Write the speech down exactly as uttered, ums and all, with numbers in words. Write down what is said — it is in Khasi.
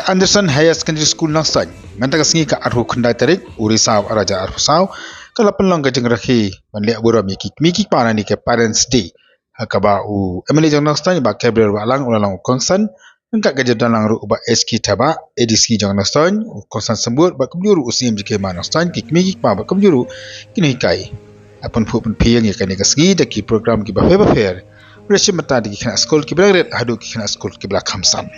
Anderson Higher Secondary School Nongstoiñ. Mynta ka sngi ka arphew khyndai tarik u Risaw arhajar arphew saw ka la pynlong ka jingrakhe ban leh burom ïa ki kmie ki kpa nangne ka Parents Day, ha kaba u M L A jong Nongstoiñ Bah Gabriel Wahlang u la long u kongsan. Ryngkat ka jingdon lang ruh u Bah H K Thabah, A D C jong Nongstoiñ, u kongsan symbud, bad kumjuh ruh u Syiem jong ki hima Nongstoiñ, ki kmie ki kpa bad kumjuh ruh ki nonghikai. La pynphuh pynphieng ïa kane ka sngi da ki program kiba pher bapher, ba la shim bynta da ki khynnah skul kiba la rit haduh ki khynnah skul kiba la kham san.